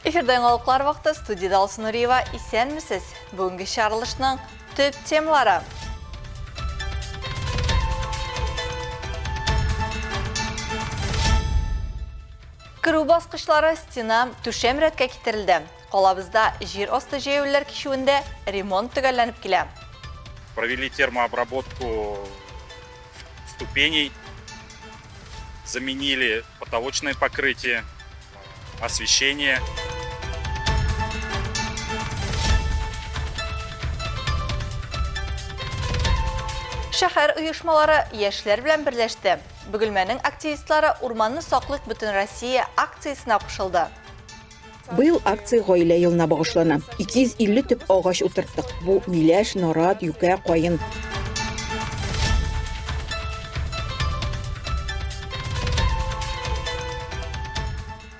Эфирда яңалыклар вакыты студиядә Алсу Нуриева. Исәнмесез! Бүгенге чыгарылышның төп темалары. Керү баскычлары, стена, түшәм рәткә китерелде. Калабызда җир асты җәяүлеләр кичүендә ремонт төгәлләнеп килә. Провели термообработку ступеней, заменили потолочное покрытие, освещение. Шәһәр оешмалары яшьләр белән берләште. Бөгелмәнең активистлары Урманны саклыйк Бөтенроссия акциясенә кушылды. Быел акция Гаилә елына багышлана. 250 төп агач утырттык. Бу миләш, нарат, юкә, каен.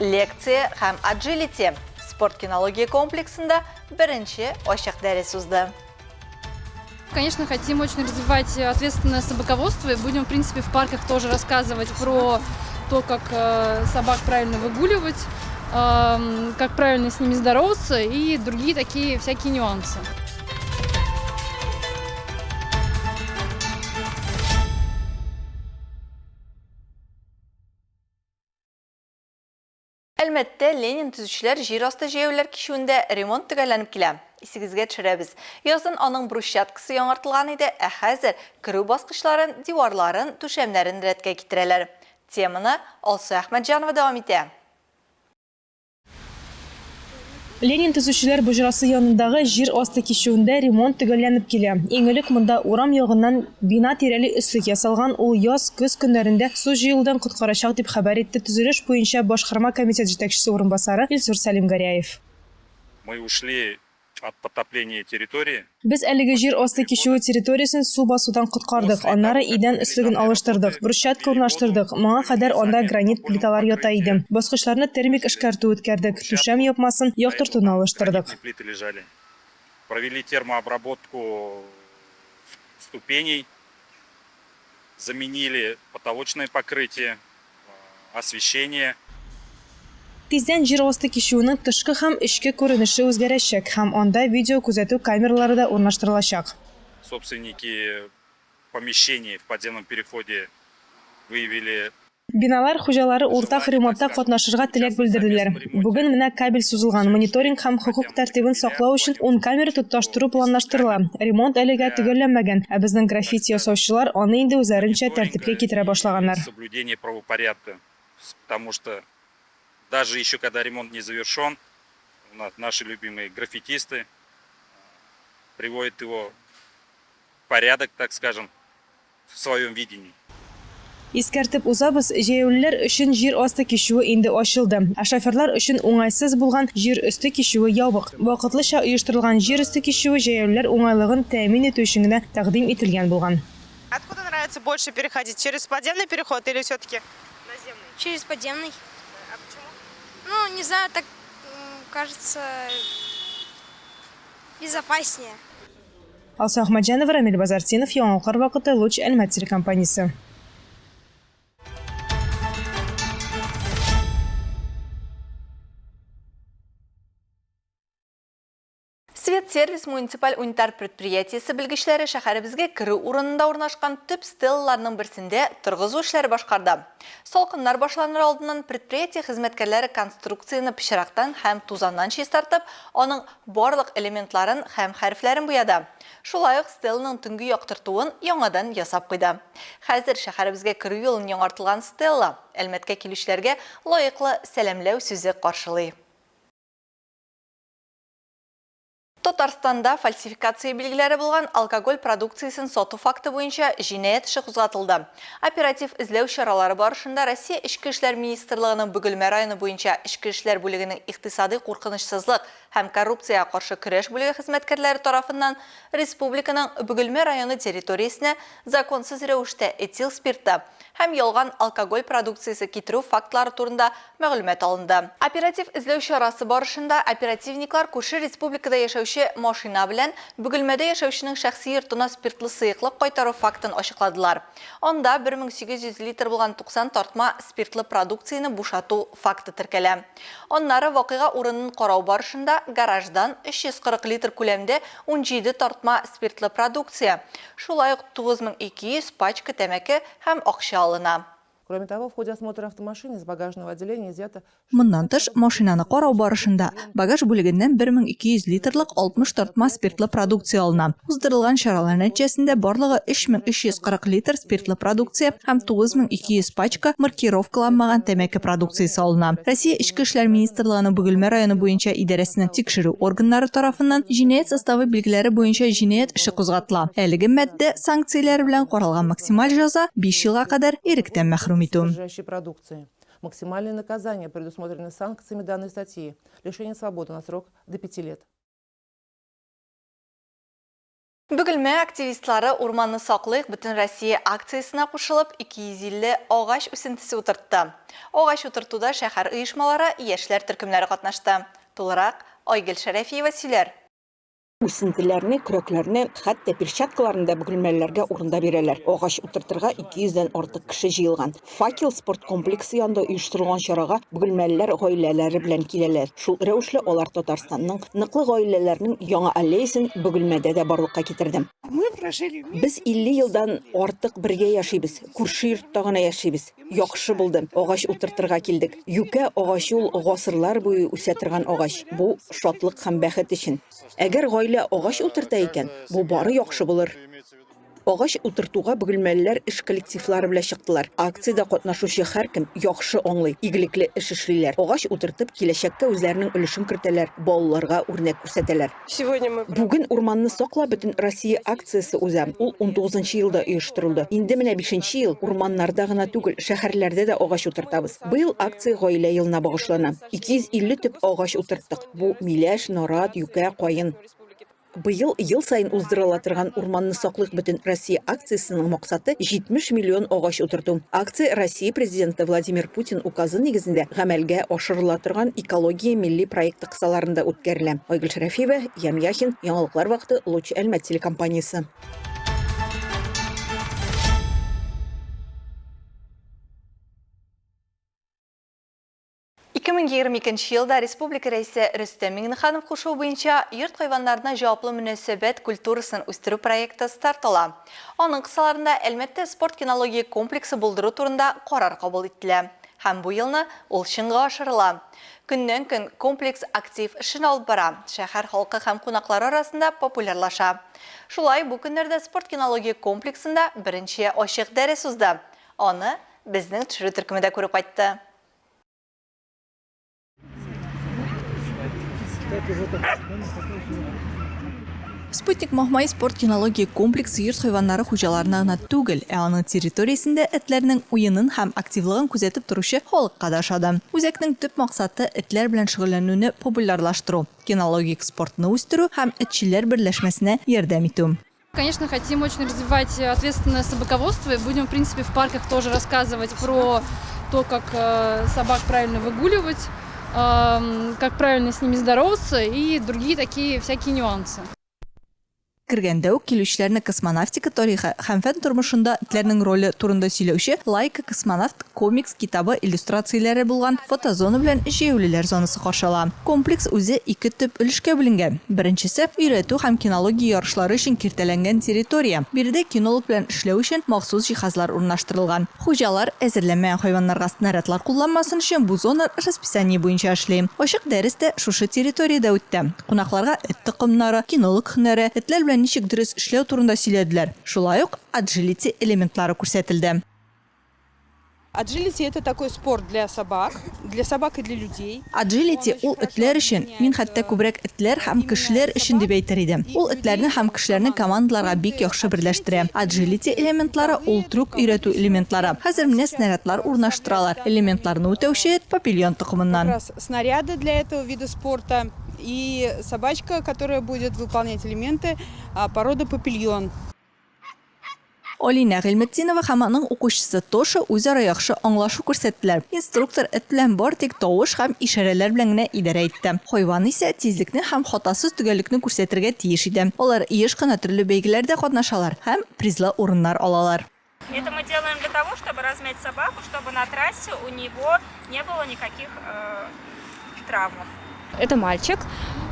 Лекция һәм аджилити спорт-кинология комплексында беренче ачык дәрес узды. Конечно, хотим очень развивать ответственное собаководство и будем, в принципе, в парках тоже рассказывать про то, как э, собак правильно выгуливать, эм, как правильно с ними здороваться и другие такие всякие нюансы. Әлмәттә Ленин төзүчеләр җир асты җәяүлеләр кичүендә ремонт төгәлләнеп килә. Исегезгә төшерәбез, язын аның брусчаткасы яңартылган иде, ә хәзер керү баскычларын, диварларын, түшәмнәрен рәткә китерәләр. Теманы Алсу Әхмәтҗанова дәвам итә. Ленин төзүчеләр боҗрасы янындагы җир асты кичүендә ремонт төгәлләнеп килә. Иң элек монда урам ягыннан бина тирәли өслек ясалган, ул яз, көз көннәрендә су җыелудан коткарачак, дип хәбәр итте төзелеш буенча башкарма комитет җитәкчесе урынбасары Илсур Сәлимгәрәев. Мы ушли от потопления территории. Без әлеге җир асты кичүе территориясен су басудан коткардык, аннары идән өслеген алыштырдык, брусчатка урнаштырдык, моңа кадәр анда гранит плиталар ята иде. Баскычларны термик эшкәртү үткәрдек, түшәм япмасын, яктыртуны алыштырдык. Провели термообработку ступеней, заменили потолочное покрытие, освещение. Тиздән җир асты кичүенең тышкы һәм эчке күренеше үзгәрәчәк һәм анда видеокүзәтү камералары да урнаштырылачак. Собственники помещений в подземном переходе выявили. Биналар хуҗалары уртак ремонтта катнашырга теләк белдерделәр. Бүген менә кабель сузылган, мониторинг һәм хокук тәртибен саклау өчен ун камера тоташтыру планлаштырыла. Ремонт әлегә төгәлләнмәгән, ә безнең граффити ясаучылар аны инде үзләренчә тәртипкә китерә башлаганнар. Соблюдение правопорядка, потому что даже еще когда ремонт не завершен, наши любимые граффитисты приводят его в порядок, так скажем. в своем видении. Искәртеп узабыз, җәяүлеләр өчен җир асты кичүе инде ачылды, ә шоферлар өчен уңайсыз булган җир өсте кичүе ябык. Вакытлыча оештырылган җир өсте кичүе җәяүлеләр уңайлыгын тәэмин итү өчен генә тәкъдим ителгән булган. Откуда нравится больше переходить, через подземный переход или все-таки наземный? Через подземный. А почему? Ну, не знаю, так кажется безопаснее. Алсу Әхмәтҗанова, Рамил Базартдинов, Яңалыклар вакыты, Луч Әлмәт телекомпаниясе. Светсервис муниципаль унитар предприятиесе белгечләре шәһәребезгә керү урынында урнашкан төп стеллаларның берсендә торгызу эшләре башкарды. Салкыннар башланыр алдыннан предприятие хезмәткәрләре конструкцияне пычрактан һәм тузаннан чистартып, аның барлык элементларын һәм хәрефләрен буяды. Шулай ук стеланың төнге яктыртуын яңадан ясап куйды. Хәзер шәһәребезгә керү юлын яңартылган стела Әлмәткә килүчеләргә лаеклы сәламләү сүзе каршылый. Татарстанда фальсификация билгеләре булган алкоголь продукциясен сату факты буенча җинаять эше кузгатылды. Оператив эзләү чаралары барышында Россия Эчке эшләр министрлыгының Бөгелмә районы буенча эчке эшләр бүлегенең икътисадый куркынычсызлык һәм коррупциягә каршы көрәш бүлеге хезмәткәрләре тарафыннан республиканың Бөгелмә районы территориясенә законсыз рәвештә этил спирты һәм ялган алкоголь продукциясе китерү фактлары турында мәгълүмат алынды. Оператив эзләү чарасы барышында оперативниклар күрше республикада яшәүче машина белән Бөгелмәдә яшәүченең шәхси йортына спиртлы сыеклык кайтару фактын ачыкладылар. Анда 1800 литр булган 90 тартма спиртлы продукцияне бушату факты теркәлә. Аннары вакыйга урынын карау барышында гараждан 340 литр күләмдә 17 тартма спиртлы продукция, шулай ук 9200 пачка тәмәке һәм акча алына. Кроме того, в ходе осмотра автомашины из багажного отделения изъято Моннан тыш, машинаны карау барышында багаж бүлегеннән 1200 литрлык 60 тартма спиртлы продукция алына. Уздырылган чаралар нәтиҗәсендә барлыгы 3340 литр спиртлы продукция һәм 9200 пачка маркировкаланмаган тәмәке продукциясе алына. Россия Эчке эшләр министрлыгының Бөгелмә районы буенча идарәсенең тикшерү органнары тарафыннан җинаять составы билгеләре буенча җинаять эше кузгатыла. Әлеге маддә санкцияләре белән каралган максималь җәза, биш елга кадәр иректән мәхрүм итү. Максимальное наказание предусмотрено санкциями данной статьи – лишение свободы на срок до 5 лет. Бөгелмә активистлары Урманны саклыйк Бөтенроссия акциясенә кушылып, 250 агач үсентесе утыртты. Агач утыртуда шәһәр оешмалары, яшьләр төркемнәре катнашты. Тулырак Айгөл Шәрәфиева сөйләр. Үсентеләрне, көрәкләрне, хәтта перчаткаларны да бөгелмәлеләргә урында бирәләр. Агач утыртырга 200 дән артык кеше җыелган. Факел спорт комплексы янында оештырылган чарага бөгелмәлеләр гаиләләре белән киләләр. Шул рәвешле алар Татарстанның ныклы гаиләләрнең яңа аллеясен Бөгелмәдә дә барлыкка китерде. Без 50 елдан артык бергә яшибез, күрше йортта гына яшибез. Яхшы булды, агач утыртырга килдек. Юкә агачы ул гасырлар буе үсә торган агач. Бу, шатлык һәм бәхет өчен. Әгәр гаилә агач утырта икән, бу бары яхшы булыр. Агач утыртуга бөгелмәлеләр эш коллективлары белән чыктылар. Акциядә катнашучы һәркем яхшы аңлый, игелекле эш эшлиләр. Агач утыртып, киләчәккә үзләренең өлешен кертәләр, балаларга үрнәк күрсәтәләр. Бүген Урманны сакла Бөтенроссия акциясе уза. Ул унтугызынчы елда оештырылды. Инде менә бишенче ел урманнарда гына түгел, шәһәрләрдә дә агач утыртабыз. Быел акция Гаилә елына багышлана. 250 төп агач утырттык. Бу, миләш, нарат, юкә, каен. Быел ел саен уздырыла торган Урманны саклыйк Бөтенроссия акциясенең максаты, 70 миллион агач утырту. Акция Россия Президенты Владимир Путин указы нигезендә гамәлгә ашырыла торган Экология милли проекты кысаларында үткәрелә. Айгөл Шәрәфиева, Ям Яхин, Яңалыклар вакыты, Луч Әлмәт телекомпаниясе. 2022 елда республика Рәисе Рөстәм Миңнеханов кушуы буенча йорт хайваннарына җаваплы мөнәсәбәт культурасын үстерү проекты старт ала. Аның кысаларында Әлмәттә спорт-кинология комплексы булдыру турында карар кабул ителә. Һәм бу елны ул чынга ашырыла. Көннән-көн комплекс актив эшен алып бара, шәһәр халкы һәм кунаклары арасында популярлаша. Шулай, бу көннәрдә спорт-кинология комплексында беренче ачык дәрес узды. Аны безнең төшерү төркеме дә күреп кайтты. Спутник Махмай спорт-кинология комплексы йорт хайваннары хуҗаларына гына түгел, ә аның территориясендә этләрнең уенын һәм активлыгын күзәтеп торучы халыкка да ошады. Үзәкнең төп максаты, этләр белән шөгыльләнүне популярлаштыру, кинологик спортны үстерү һәм этчеләр берләшмәсенә ярдәм итү. Конечно, хотим очень развивать ответственное собаководство и будем, в принципе, в парках тоже рассказывать про то, как собак правильно выгуливать, как правильно с ними здороваться и другие такие всякие нюансы. Кергәндә үк килүчеләрне космонавтика тарихы һәм фән тормышында этләрнең роле турында сөйләүче Лайка космонавт комикс китабы иллюстрацияләре булган фотозона белән җәяүлеләр зонасы каршы ала. Комплекс үзе ике төп өлешкә бүленгән. Беренчесе, өйрәтү һәм кинология ярышлары өчен киртәләнгән территория. Биредә кинолог белән эшләү өчен махсус җиһазлар урнаштырылган. Хуҗалар әзерләнмәгән хайваннарга снарядлар кулланмасын өчен бу зона расписание буенча эшли. Ачык дәрес тә шушы территориядә үтте. Кунакларга эт токымнары, кинолог һөнәре, этләр белән ничек дөрес эшләү турында сөйләделәр. Шулай ук аджилити элементлары күрсәтелде. Аджилити это такой спорт для собак, для собак и для людей. Аджилити ул этләр өчен, мин хәтта күбрәк этләр һәм кешеләр өчен дип әйтер идем. Ул этләрне һәм кешеләрне командаларга бик яхшы берләштерә. Аджилити элементлары ул трюк өйрәтү элементлары. Хәзер менә снарядлар урнаштыралар. Элементларны үтәүче эт папильон токымыннан. Как раз снаряды для этого вида спорта и собачка, которая будет выполнять элементы, порода папильон. Алинә Гыйльметдинова һәм аның укучысы Тоша үзара яхшы аңлашу күрсәттеләр. Инструктор эт белән бары тик тавыш һәм ишарәләр белән генә идарә итте. Хайван исә тизлекне һәм хатасыз төгәллекне күрсәтергә тиеш иде. Алар еш кына төрле бәйгеләрдә катнашалар һәм призлы урыннар алалар. Это мы делаем для того, чтобы размять собаку, чтобы на трассе у него не было никаких э, травмов. Это мальчик.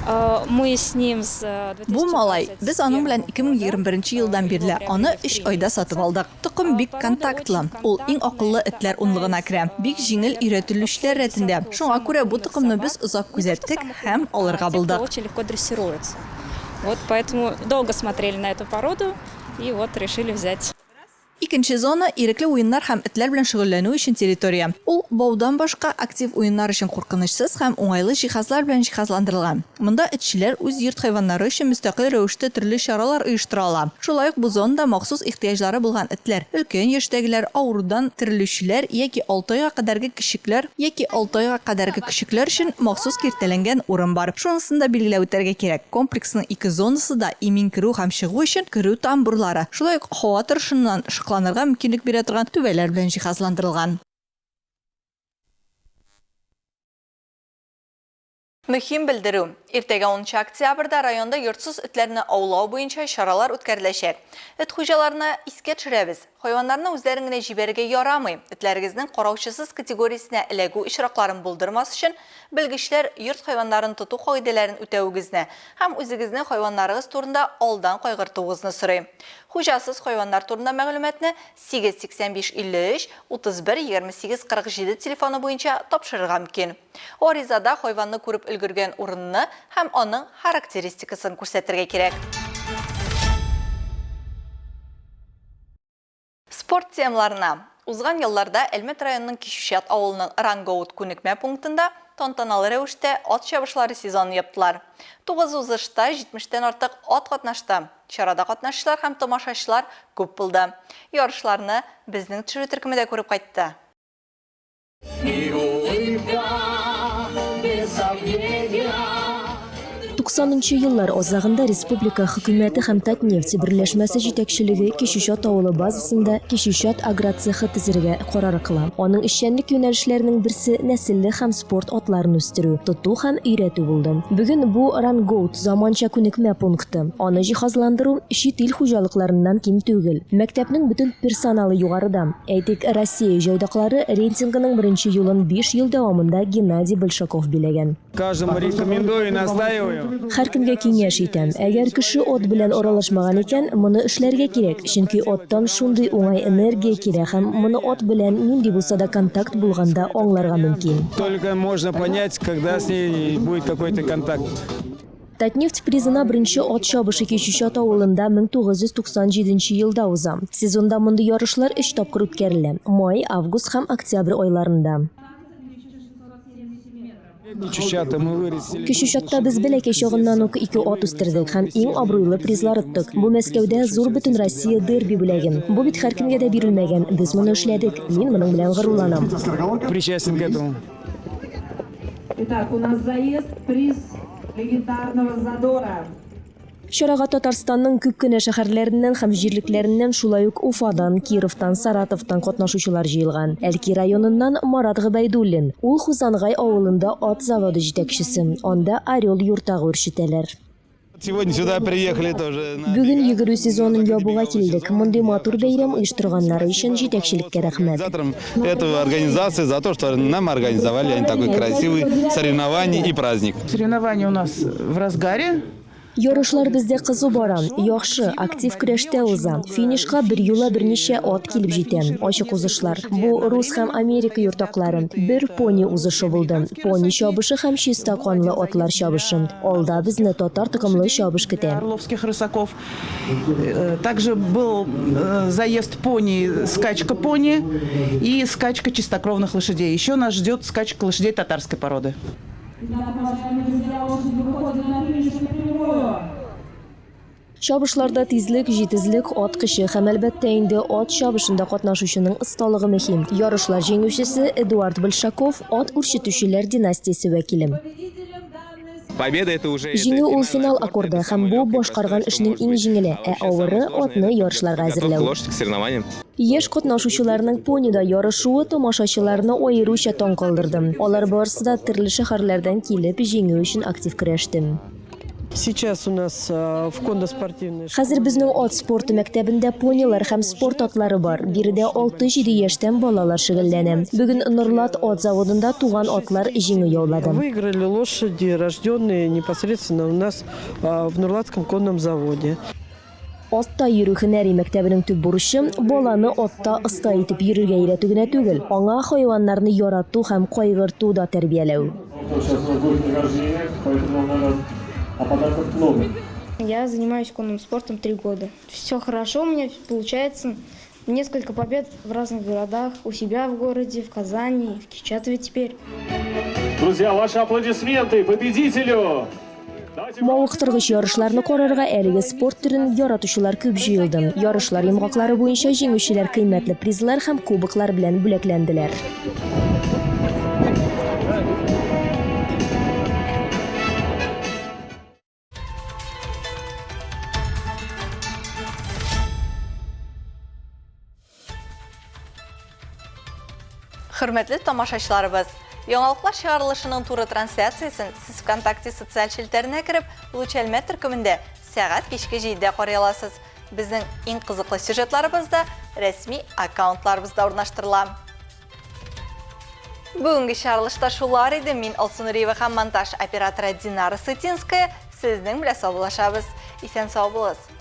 Э, мы с ним с Бу малай. Без аның белән 2021 елдан бирле аны өч айда сатып алдык. Токым бик контактлы. Ул иң акыллы этләр унлыгына керә. Бик җиңел өйрәтелүчеләр рәтендә. Шуңа күрә бу токымны без озак күзәттек һәм алырга булдык. Очень легко дрессируется. Вот поэтому долго смотрели на эту породу и вот решили взять. Икенче зона, ирекле уеннар һәм этләр белән шөгыльләнү өчен территория. Ул баудан башка актив уеннар өчен куркынычсыз һәм уңайлы җиһазлар белән җиһазландырылган. Монда этчеләр үз йорт хайваннары өчен мөстәкыйль рәвештә төрле чаралар оештыра ала. Шулай ук бу зонада махсус ихтыяҗлары булган этләр, өлкән яшьтәгеләр, авырудан терелүчеләр яки алты айга кадәрге көчекләр яки алты айга кадәрге көчекләр өчен махсус киртәләнгән урын бар. Шунысын да билгеләп үтәргә кирәк, комплексның ике зонасы да имин керү һәм чыгу өчен керү тамбурлары, шулай ук һава торышыннан ышыкланырга мөмкинлек бирә торган түбәләр белән җиһазландырылган. Мөһим белдерү. Иртәгә 10 нчы октябрьдә районда йортсыз этләрне аулау буенча чаралар үткәреләчәк. Эт хуҗаларына искә төшерәбез, хайваннарны үзләрен генә җибәрергә ярамый. Этләрегезнең караучысыз категориясенә эләгү очракларын булдырмас өчен, белгечләр йорт хайваннарын тоту кагыйдәләрен үтәвегезне һәм үзегезнең хайваннарыгыз турында алдан кайгыртуыгызны сорый. Хуҗасыз хайваннар турында мәгълүматны 8 85 53 31 28 47 телефоны буенча тапшырырга мөмкин. Гаризада хайванны күреп өлгергән урынны һәм аның характеристикасын күрсәтергә кирәк. Спорт темаларына. Узган елларда Әлмәт районының Кичүчат авылының Рангоут күнекмә пунктында тантаналы рәвештә ат чабышлары сезонын яптылар. Тугыз узышта 70 тән артык ат катнашты. Чарада катнашучылар һәм тамашачылар күп булды. Ярышларны безнең төшерү төркеме дә күреп кайтты. Туксанынчы еллар азагында республика хөкүмәте һәм Татнефть берләшмәсе җитәкчелеге Кечүчат авылы базасында Кечүчат агроцехы төзергә карар кыла. Аның эшчәнлек юнәлешләренең берсе нәселле һәм спорт атларын үстерү, тоту һәм өйрәтү булды. Бүген бу Рангоут заманча күнекмә пункты. Аны җиһазландыру чит ил хуҗалыкларыннан ким түгел. Мәктәпнең бөтен персоналы югарыда. Әйтик, Россия җайдаклары рейтингының беренче юлын биш ел дәвамында Геннадий Большаков биләгән. Каждому рекомендую и настаиваю. Һәркемгә киңәш итәм, әгәр кеше ат белән аралашмаган икән, моны эшләргә кирәк, чөнки аттан шундый уңай энергия килә һәм моны ат белән нинди булса да контакт булганда аңларга мөмкин. Только можно понять, когда с ней будет какой-то контакт. Татнефть призына беренче ат чабышы Кичүчат авылында 1997 нче елда уза. Сезонда мондый ярышлар өч тапкыр үткәрелә, май, август һәм октябрь айларында. Кичүчатта без бәләкәй чагыннан ук ике ат үстердек һәм иң абруйлы призлар оттык. Бу Мәскәүдә зур бөтенроссия дерби бүләге. Бу бит һәркемгә дә бирелмәгән. Без моны эшләдек. Мин моның белән горурланам. Причастен к этому. Итак, у нас заезд, приз легендарного Задора. Чарага Татарстанның күп кенә шәһәрләреннән һәм җирлекләреннән, шулай ук Уфадан, Кировтан, Саратовтан катнашучылар җыелган. Әлки районыннан Марат Гобәйдуллин. Ул Хузангай авылында ат заводы җитәкчесе. Анда Орел юртагы үрчетәләр. Сегодня сюда приехали тоже. Бүген йөгерү сезонын ябуга килдек. Мондый матур бәйрәм оештырганнары өчен җитәкчелеккә рәхмәт. Этого организации за то, что нам организовали они такой красивый соревнование и праздник. Соревнования у нас в разгаре. Ярышлар бездә кызу бара. Яхшы, актив көрәштә уза. Финишка берьюлы берничә ат килеп җитә. Ачык узышлар. Бу рус һәм Америка юртаклары. Бер пони узышы булды. Пони чабышы һәм чиста канлы атлар чабышы. Алда безне татар токымлы чабыш көтә. Орловских рысаков. Э, также был э, заезд пони, скачка пони и скачка чистокровных лошадей. Еще нас ждет скачка лошадей татарской породы. Чабышларда тизлек, җитезлек, ат көче һәм, әлбәттә инде, ат чабышында катнашучының осталыгы мөһим. Ярышлар җиңүчесе Эдуард Большаков, ат үрчетүчеләр династиясе вәкиле. Победа это уже Җиңү ул финал аккорды һәм бу башкарган эшнең иң җиңеле, ә авыры атны ярышларга әзерләү. Лошадь к соревнованиям. Яшь катнашучыларның понида ярышуы тамашачыларны аеруча таң калдырды. Алар барысы да төрле шәһәрләрдән килеп, җиңү өчен актив көрәште. Сейчас у нас э, в конно-спортивной Хәзер безнең ат спорты мәктәбендә понилар һәм спорт атлары бар. Биредә 6-7 яшьтән балалар шөгыльләнә. Бүген Норлат ат заводында туган атлар җиңү яулады. Выиграли лошади, рожденные непосредственно у нас э, в Нурлатском конном заводе. Атта йөрү һөнәри мәктәбенең төп бурычы баланы атта оста итеп йөрергә өйрәтү генә түгел, аңа хайваннарны ярату һәм кайгырту да тәрбияләү. Я занимаюсь конным спортом 3 года. Все хорошо у меня получается. Несколько побед в разных городах, у себя в городе, в Казани, в Кичатове теперь. Друзья, ваши аплодисменты победителю! Мавыктыргыч ярышларны карарга әлеге спорт төрен яратучылар күп җыелды. Ярышлар йомгаклары буенча җиңүчеләр кыйммәтле призлар һәм кубоклар белән бүләкләнделәр. Хөрмәтле тамашачыларыбыз, яңалыклар чыгарылышының туры трансляциясен сез ВКонтакте социаль челтәренә кереп, Луч Әлмәт төркемендә сәгать кичке 7дә карый аласыз. Безнең иң кызыклы сюжетларыбыз да рәсми аккаунтларыбызда урнаштырыла. Бүгенге чыгарылышта шулар иде. Мин Алсу Нуриева һәм монтаж операторы Динара Сытинская сезнең белән саубуллашабыз. Исән сау булыгыз.